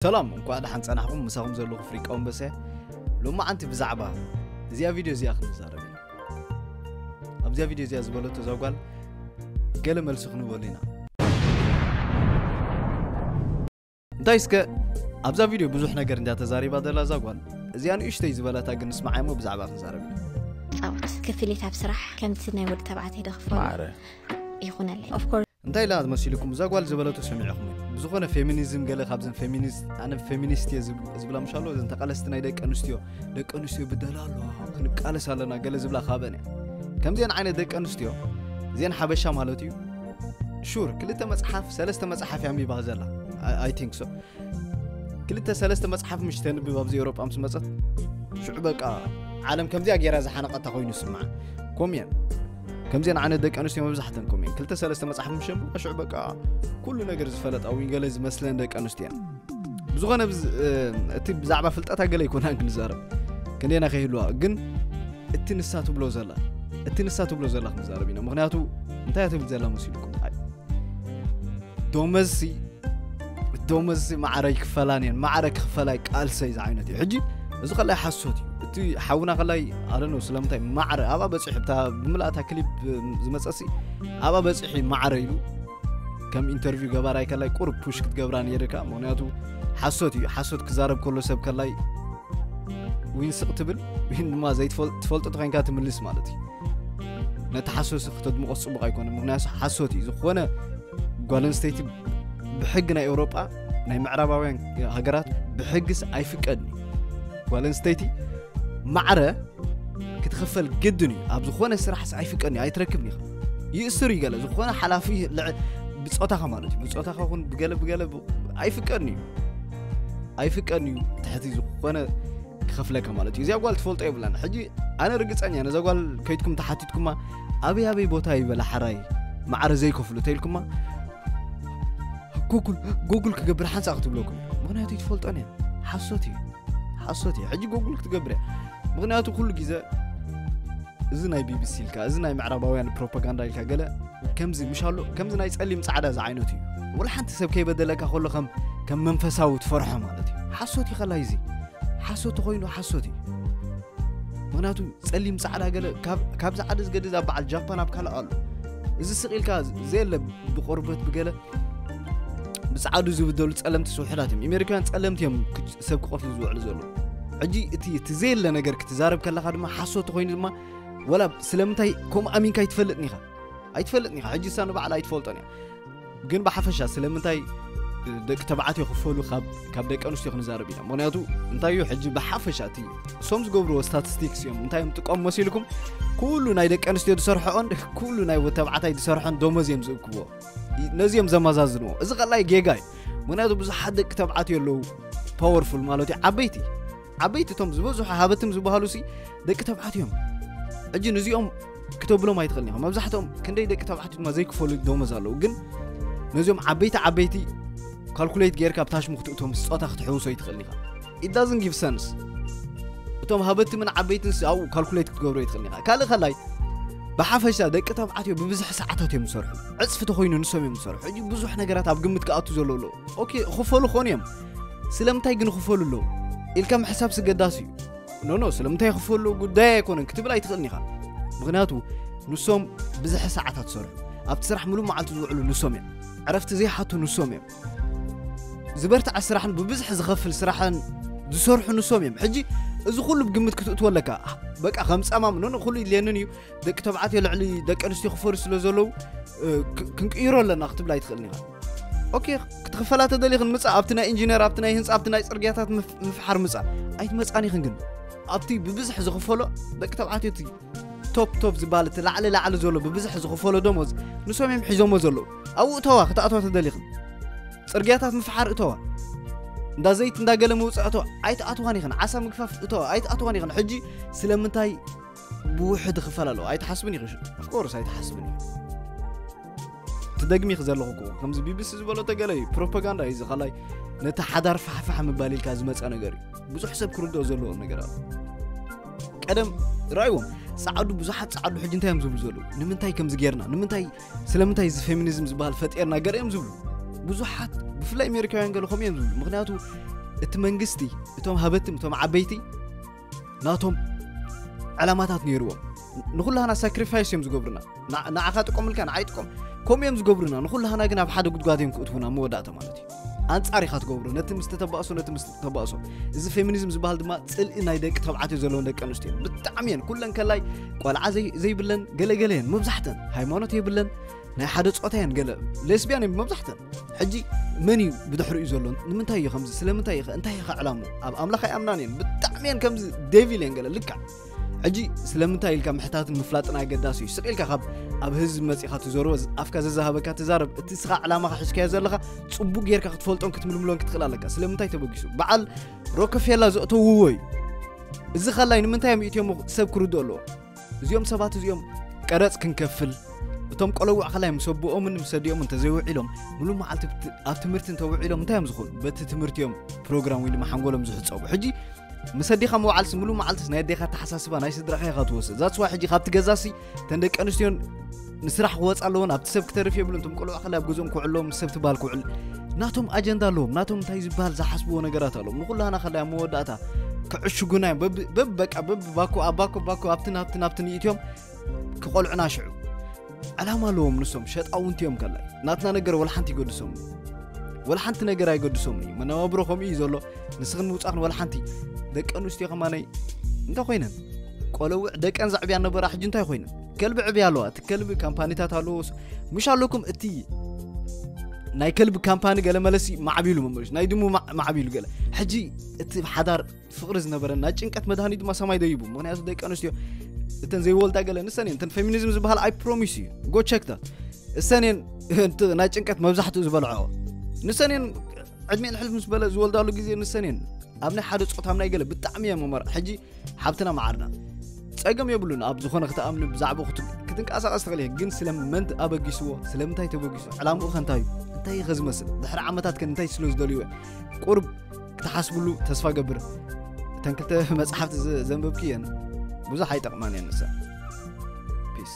ሰላም፣ እንኳዕ ደሓን ጸናሕኩም። ምሳኹም ዘለኹ ፍሪቃ ወንበሰ። ሎማዓንቲ ብዛዕባ እዚኣ ቪድዮ እዚኣ ክንዛረብ ኢና። ኣብዚኣ ቪድዮ እዚኣ ዝበለቶ እዛ ጓል ገለ መልሲ ክንበሉ ኢና። እንታይ እስከ ኣብዛ ቪድዮ ብዙሕ ነገር እንዳ ተዛሪባ ዘላ እዛ ጓል፣ እዚኣ ንእሽተይ ዝበላታ ግን ንስማዓ እሞ ብዛዕባ ክንዛረብ ኢና። ፃውት ክፍሊት ኣብ ስራሕ ከምቲ ናይ ወዲ ተባዕታይ ደኽፈሉ ማዕረ ይኹነለይ። Of course እንታይ ኢላ መሲልኩም? እዛ ጓል ዝበለቶ ሰሚዕኹም? ብዝኾነ ፌሚኒዝም ገለ ካብዘን ፌሚኒስት፣ ኣነ ፌሚኒስት እየ ዝብ- ዝብላ ምሻሎ፣ እዘን ተቃለስቲ ናይ ደቂ ኣንስትዮ፣ ደቂ ኣንስትዮ ብደላ ኣለዋ፣ ክንቃለስ ኣለና ገለ ዝብላ ካብአን እያ። ከምዚአን ዓይነት ደቂ ኣንስትዮ እዚአን ሓበሻ ማለት እዩ። ሹር ክልተ መጽሓፍ ሰለስተ መጽሓፍ እያ ኣንቢባ ዘላ። I think so። ክልተ ሰለስተ መጽሓፍ ምሽ ተንብብ ኣብዚ ኤውሮጳ ምስ መጸት ሽዑ በቃ ዓለም ከምዚኣ ገይራ ዝሓነቐታ ኮይኑ ስምዓ። ኮምየን ከምዚአን ዓይነት ደቂ ኣንስትዮ መብዛሕተን ኮምየን ክልተ ሰለስተ መጽሓፍ ምሽ ኣንብባ ሽዑ በቃ ኩሉ ነገር ዝፈለጣ ወይ ገለ ዝመስለን ደቂ ኣንስትዮ እየን። ብዝኾነ ብዝ- እ፣ እቲ ብዛዕባ ፍልጠታ ገለ ኣይኮናን ክንዛረብ ክንደና ከይህልዋ ግን እቲ ንሳ ትብሎ ዘላ እቲ ንሳ ትብሎ ዘላ ክንዛረብ ኢና። ምክንያቱ እንታይ እያ ትብል ዘላ መሲልኩም? ኣይ፣ ደሞዝሲ ደሞዝሲ ማዕረ ይክፈላን እየን። ማዕረ ክክፈላ ቃልሰይ ዝዓይነት እዩ። ሕጂ እዚ ከላይ ሓሶት እዩ። እቲ ሓውና ከላይ ኣደነው ስለምንታይ ማዕረ ኣብኣ በፂሑ እታ ብምልኣታ ክሊፕ ዝመፀሲ ኣብኣ በፂሒ ማዕረ ኢሉ ከም ኢንተርቪው ገባራይ ከላይ ቁርብ ፑሽ ክትገብራ ነይርካ። ምክንያቱ ሓሶት እዩ። ሓሶት ክዛረብ ከሎ ሰብ ከላይ ዊን ስቕ ትብል ዊን ድማ ዘይትፈልጦ ተኮይንካ ትምልስ ማለት እዩ። ነቲ ሓሶት ክተድምቆ ፅቡቅ ኣይኮነ። ምክንያቱ ሓሶት እዩ። ዝኾነ ጓል ኣንስተይቲ ብሕጊ ናይ ኤውሮጳ ናይ ምዕራባውያን ሃገራት ብሕግስ ኣይፍቀድን እዩ። ጓል ኣንስተይቲ ማዕረ ክትኸፈል ግድን እዩ። ኣብ ዝኾነ ስራሕስ ኣይፍቀድን እዩ። ኣይትረክብን ኢኻ። ይእስር እዩ ገለ ዝኾነ ሓላፊ ልዕ- ብጾታኻ ማለት እዩ። ብጾታኻ ኹን ብገለ ብገለ ብ- ኣይፍቀድን እዩ። ኣይፍቀድን እዩ። ትሕቲ ዝኾነ ክኸፍለካ ማለት እዩ። እዚኣ ጓል ትፈልጦ የብላን። ሕጂ ኣነ ርግጸኛ ነዛ ጓል ከይድኩም ተሓቲትኩማ ኣበይ ኣበይ ቦታ ይበላ ሓራይ ማዕረ ዘይከፍሉ ተይልኩማ ጉግል ጉግል ክገብር ሓንሳ ክትብለኩም። ምክንያቱ ይትፈልጦን እያ። ሓሶት እዩ። ሓሶት እዩ። ሕጂ ጎግል ክትገብር እያ። ምክንያቱ ኩሉ ግዜ እዚ ናይ ቢቢሲ ኢልካ እዚ ናይ ምዕራባውያን ፕሮፓጋንዳ ኢልካ ገለ ከምዚ ምሻሎ ከምዚ ናይ ጸሊም ጻዕዳ ዝዓይነቱ እዩ። ወላ ሓንቲ ሰብ ከይበደለካ ከሎ ከም ከም መንፈሳዊ ትፈርሖ ማለት እዩ። ሓሶት እዩ ከላይ እዚ ሓሶት ተኮይኑ ሓሶት እዩ። ምክንያቱ ጸሊም ጻዕዳ ገለ ካብ- ካብ ጻዕዳ ዝገድድ ኣብ በዓል ጃፓን ኣብ ካልእ ኣሎ። እዚ ስቕ ኢልካ ዘየለ ብቆርበት ብገለ ብጻዕዱ ዝብደሉ ጸለምቲ ስውሕዳት እዮም። ኣሜሪካውያን ጸለምቲ እዮም ክጭ- ሰብ ክቐትሉ ዝውዕሉ ዘለዉ። ሕጂ እቲ እቲ ዘየለ ነገር ክትዛረብ ከለኻ ድማ ሓሶት ተኮይኑ ድማ ወላ ስለምንታይ ከምኡ ኣሚንካ ኣይትፈልጥን ኢኻ ኣይትፈልጥን ኢኻ። ሕጂ እሳ ንባዕላ ኣይትፈልጦን እያ። ግን ብሓፈሻ ስለምንታይ ደቂ ተባዕትዮ ክፈሉ ካብ ካብ ደቂ ኣንስትዮ ክንዛረብ ኢና። ምክንያቱ እንታይ እዩ ሕጂ ብሓፈሻ እቲ እሶም ዝገብርዎ ስታቲስቲክስ እዮም እንታይ እዮም ጥቀሙ መሲልኩም? ኩሉ ናይ ደቂ ኣንስትዮ ዝሰርሖኦን ኩሉ ናይ ወዲ ተባዕታይ ዝሰርሖን ደሞዝ እዮም ዝእክብዎ። ነዚ እዮም ዘመዛዝንዎ። እዚ ቀላይ ጌጋ እዩ። ምክንያቱ ብዙሓት ደቂ ተባዕትዮ ኣለዉ ፓወርፉል ማለት እዩ ዓበይቲ ዓበይቲ እቶም ዝበዝሑ ሃበትም ዝበሃሉ ሲ ደቂ ተባዕትዮ እዮም። ሕጂ ነዚኦም ክተብሎም ኣይትኽእልን ኢኻ። መብዛሕትኦም ክንደይ ደቂ ተባዕትዮ ድማ ዘይክፈሉ ደሞዝ ኣለዉ። ግን ነዚኦም ዓበይቲ ዓበይቲ ካልኩሌት ጌርካ ኣብ ታሽሙ ክትእቶም ስጦታ ክትሕውሶ ኣይትኽእልን ኢኻ። It doesn't give sense። እቶም ሃበትምን ዓበይትን ሲ ኣብኡ ካልኩሌት ክትገብሮ ኣይትኽእልን ኢኻ። ካልእ ከላይ ብሓፈሻ ደቂ ተባዕትዮ ብብዝሒ ሰዓታት እዮም ዝሰርሑ። ዕፅፊ ተኮይኑ ንሶም እዮም ዝሰርሑ። ሕጂ ብዙሕ ነገራት ኣብ ግምት ክኣቱ ዘለዎ ኣለዎ። ኦኬ ክፈሉ ኾኑ እዮም። ስለምንታይ ግን ክፈሉ ኣለዉ ኢልካ ምሕሳብ ስገዳስ እዩ። ኖ ኖ ስለምንታይ ክፈሉ ጉዳይ ኣይኮነን ክትብል ኣይትኽእልን ኢኻ። ምክንያቱ ንሶም ብዝሒ ሰዓታት ዝሰርሑ ኣብቲ ስራሕ ምሉእ መዓልቲ ዝውዕሉ ንሶም እዮም። ዕረፍቲ ዘይሓቱ ንሶም እዮም። ዝበርትዐ ስራሕን ብብዝሒ ዝኸፍል ስራሕን ዝሰርሑ ንሶም እዮም። ሕጂ እዚ ኩሉ ብግምት ክትእትዎ ኣለካ። በቃ ከም ጸማም ኖ ኖ ኩሉ ይድልየንን እዩ። ደቂ ተባዕትዮ ልዕሊ ደቂ ኣንስትዮ ክፈሉ ስለ ዘለዉ እ፣ ክ- ክንቅይሮ ኣለና ክትብል ኣይትኽእልን ኢኻ። ኦኬ ክትኽፈላ ተደሊኽን ምጻእ ኣብቲ ናይ ኢንጂነር ኣብቲ ናይ ህንፃ ኣብቲ ናይ ፅርግያታት ምፍ- ምፍሓር ምጻእ ኣይትመጻን ኢኽን ግን ኣብቲ ብብዝሒ ዝኽፈሎ ደቂ ተባዕትዮ እቲ ቶፕ ቶፕ ዝበሃል እቲ ላዕሊ ላዕሊ ዘሎ ብብዝሒ ዝኽፈሎ ደሞዝ ንሶም እዮም ሒዞሞ ዘለዉ ኣብኡ እተዋ ክትኣትዋ ተደሊኽን ፅርግያታት ምፍሓር እተዋ እንዳ ዘይት እንዳገለ ምውፃእ እተዋ ኣይትኣትዋን ኢኽን ዓሳ ምግፋፍ እተዋ ኣይትኣትዋን ኢኽን ሕጂ ስለምንታይ ብውሕድ ክፈል ኣለዎ ኣይትሓስብን ኢኺ ኦፍኮርስ ኣይትሓስብን ኢኺ ትደግሚ ኢኺ ዘለኹ እኮ ከምዚ ቢቢሲ ዝበሎ ተገለ እዩ ፕሮፓጋንዳ እዩ ዝኸላይ ነቲ ሓዳር ፋሕፋሕ ምባል ኢልካ ዝመፀ ነገር እዩ ብዙሕ ሰብ ክርድኦ ዘለዎ ነገር ኣሎ ቀደም ራእይዎም ፃዓዱ ብዙሓት ፃዓዱ ሕጂ እንታይ እዮም ዝብሉ ዘለዉ ንምንታይ ከምዚ ጌርና ንምንታይ ስለምንታይ እዚ ፌሚኒዝም ዝበሃል ፈጢርና ገለ እዮም ዝብሉ ብዙሓት ብፍላይ ኣሜሪካውያን ገለ ከምኡ እዮም ዝብሉ። ምክንያቱ እቲ መንግስቲ፣ እቶም ሃበትም፣ እቶም ዓበይቲ ናቶም ዕላማታት ነይርዎም። ንኩላህና ሳክሪፋይስ እዮም ዝገብሩና። ንዓኻ ጥቆምልካ ንዓይ ጥቆም፣ ከምኡ እዮም ዝገብሩና። ንኩላህና ግን ኣብ ሓደ ጉድጓድ እዮም ክእትፉና መወዳእታ ማለት እዩ። ኣንጻር ኢኻ ትገብሩ፣ ነቲ ምስ ተባእሶ፣ ነቲ ምስ ተባእሶ። እዚ ፌሚኒዝም ዝበሃል ድማ ጽልኢ ናይ ደቂ ተባዕትዮ ዘለውን ደቂ ኣንስትዮ ብጣዕሚ እየን። ኩለን ከላይ ቆልዓ ዘይብለን ገለገለ እየን። መብዛሕተን ሃይማኖት የብለን፣ ናይ ሓደ ጾታ እየን። ገለ ሌስቢያን እየን መብዛሕተን። ሕጂ መን እዩ ብድሕሪኡ ዘሎ? ንምንታይ እዩ ከምዚ? ስለምንታይ እዩ? እንታይ እዩ ዕላሙ? ኣብ ኣምላኽ ኣይኣምናን እየን። ብጣዕሚ እየን ከምዚ ዴቪል እየን ገለ ልክዕ። ሕጂ ስለምንታይ ኢልካ ምሕታትን ምፍላጥን ኣገዳሲ እዩ። ስቕ ኢልካ ካብ ኣብ ህዝቢ መጺኻ ትዘርቦ፣ ኣፍካ ዘዛሃበካ ትዛረብ። እቲ ስኻ ዕላማኻ ሒዝካዮ ዘለኻ ጽቡቅ ጌርካ ክትፈልጦን ክትምልምሎን ክትኽእል ኣለካ። ስለምንታይ ተበጊሱ? በዓል ሮከፌላ ዘእተውዎ እዩ። እዚ ከላይ ንምንታይ እዮም ኢትዮ ሰብ ክርድኦ ኣለዎ? እዚኦም ሰባት እዚኦም ቀረጽ ክንከፍል፣ እቶም ቆለውዕ ከላይ ምስ ኣቦኦምን ምስ ኣዲኦም እንተዘይውዒሎም፣ ሙሉ መዓልቲ ኣብ ትምህርቲ እንተውዒሎም እንታይ እዮም ዝኾኑ? በቲ ትምህርቲኦም ፕሮግራም ወይ ድማ ሓንጎሎም ዝሕጸቡ። ሕጂ ምስ ኣዴኻ መውዓልሲ ሙሉ መዓልትስ ናይ ኣዴኻ ኣተሓሳስባ ናይ ስድራኻ ኢኻ ትወስድ። ዛትስ ዋይ ሕጂ ካብቲ ገዛሲ እተን ደቂ ኣንስትዮን ንስራሕ ክወፃ ኣለዎን ኣብቲ ሰብ ክተርፍ የብሉን። እቶም ቆልዑ ከላይ ኣብ ገዝኦም ክውዕሎም ምስ ሰብ ትባል ክውዕል ናቶም ኣጀንዳ ኣለዎም። ናቶም እንታይ ዝበሃል ዝሓስብዎ ነገራት ኣለዎም። ንኩላህና ከላይ ኣብ መወዳእታ ክዕሽጉና እዮም። በብ- በብ- በቃ በብ ባኮ ኣብ ባኮ ባኮ ኣብቲ ናብቲ ናብቲ ንኢትዮም ክቆልዑና ሽዑ ዕላማ ኣለዎም ንሶም። ሸጣውንቲ እዮም ከላይ ናትና ነገር ወላ ሓንቲ ይገድሶም፣ ወላ ሓንቲ ነገር ኣይገድሶም እዩ። መነባብሮ ከምኡ እዩ ዘሎ። ንስኽን ምውፃኽን ወላ ሓንቲ ደቂ ኣንስትዮ ከማነይ እንታይ ኮይነን? ቆለውዕ ደቀን ዘዕብያ ነበራ፣ ሕጂ እንታይ ኮይነን? ከልቢ ዕብያ ኣለዋ። እቲ ከልቢ ካምፓኒታት ኣለዎ። ምሽ ኣለኩም እቲ ናይ ከልቢ ካምፓኒ ገለ መለሲ ማዕቢሉ መመለሽ ናይ ድሙ ማዕቢሉ ገለ። ሕጂ እቲ ሓዳር ፍቕሪ ዝነበረ ናይ ጭንቀት መድሃኒት ድማ ሰማይ ደይቡ። ምክንያቱ ደቂ ኣንስትዮ እተን ዘይወልዳ ገለ ንሰን እየን። እተን ፌሚኒዝም ዝበሃል ኣይ ፕሮሚስ እዩ ጎ ቸክታ እሰን እየን። ናይ ጭንቀት መብዛሕትኡ ዝበልዖ ንሰን እየን። ዕድሜ ንሕልፍ ምስ በለ ዝወልዳሉ ግዜ ንሰን እየን። ኣብ ናይ ሓደ ፆታ ኣብ ናይ ገለ ብጣዕሚ እየ መመራ ሕጂ ሓብትና መዓርና ጸገም የብሉን። ኣብ ዝኾነ ክትኣምኒ ብዛዕባኡ ክትንቀሳቐስ ትኽእል እየ፣ ግን ስለ መን ኣበጊስዎ፣ ስለምንታይ ተበጊሱ፣ ዕላምኡ ከ እንታይ እዩ፣ እንታይ እዩ ከ ዝመስል፣ ድሕሪ ዓመታት ከ እንታይ ስለ ዝደልዩ እዮም? ቁርብ ክትሓስብሉ ተስፋ ገብር። እተን ክልተ መጽሓፍቲ ዘንበብኪ እየን ብዙሕ ኣይጠቕማን እየን ንሰን። ፒስ።